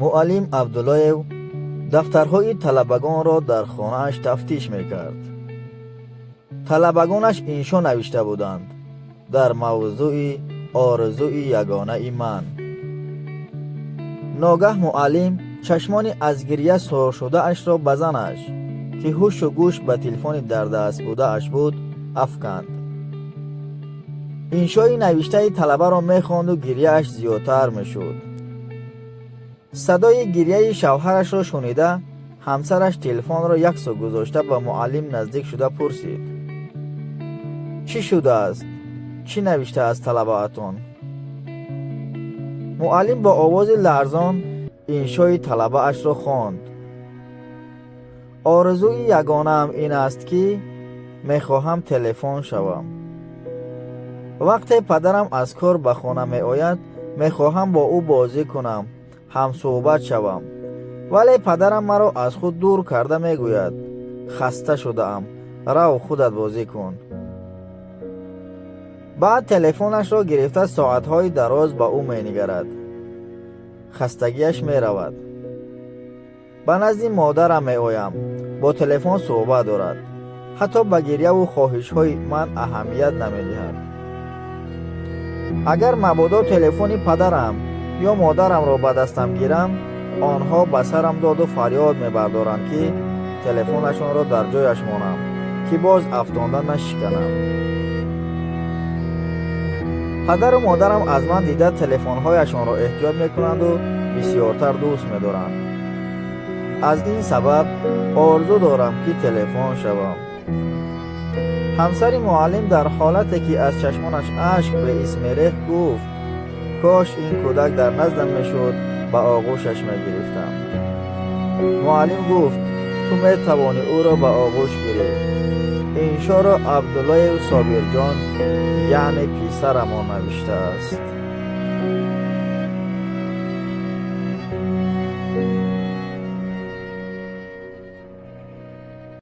Муаллим Абдуллоев дафтарҳои талабагонро дар хонааш тафтиш мекард. Талабагонаш иншо навишта буданд дар мавзӯи «Орзуи ягонаи ман». Ногаҳ муаллим чашмони аз гирья сурхшудаашро ба занаш, ки ҳушу гӯш ба телефони дар даст будааш буд, афканд. Иншои навиштаи талабаро мехонду гирьяаш зиёдтар мешуд. Садои гирьяи шавҳарашро шунида, ҳамсараш телефонро як сӯ гузошта, ба муаллим наздик шуда пурсид: «Чӣ шудааст? Чӣ навиштааст талабаатон?» Муаллим бо овози ларзон иншои талабаашро хонд: «Орзуи ягонаам ин аст, ки мехоҳам телефон шавам. Вақте падарам аз кор ба хона меояд, мехоҳам бо ӯ бозӣ кунам, ҳамсӯҳбат шавам, вале падарам маро аз худ дур карда мегӯяд: „Хаста шудаам, рав, худат бозӣ кун“. Баъд телефонашро гирифта, соатҳои дароз ба ӯ менигарад, хастагиаш меравад. Ба назди модарам меоям, бо телефон суҳбат дорад, ҳатто ба гирьяву хоҳишҳои ман аҳамият намедиҳад. Агар мабодо телефони падарам ё модарамро ба дастам гирам, онҳо ба сарам доду фарёд мебардоранд, ки телефонашонро дар ҷояш монам, ки боз афтонда нашиканам. Падару модарам аз ман дида, телефонҳояшонро эҳтиёт мекунанду бисёртар дӯст медоранд. Аз ин сабаб орзу дорам, ки телефон шавам». Ҳамсари муаллим дар ҳолате, ки аз чашмонаш ашк беист мерехт, гуфт: «Кош ин кӯдак дар наздам мешуд, ба оғӯшаш мегирифтам». Муаллим гуфт: «Ту метавонӣ ӯро ба оғӯш гирӣ. Иншоро Абдуллоев Собирҷон, яъне писарамон, навиштааст».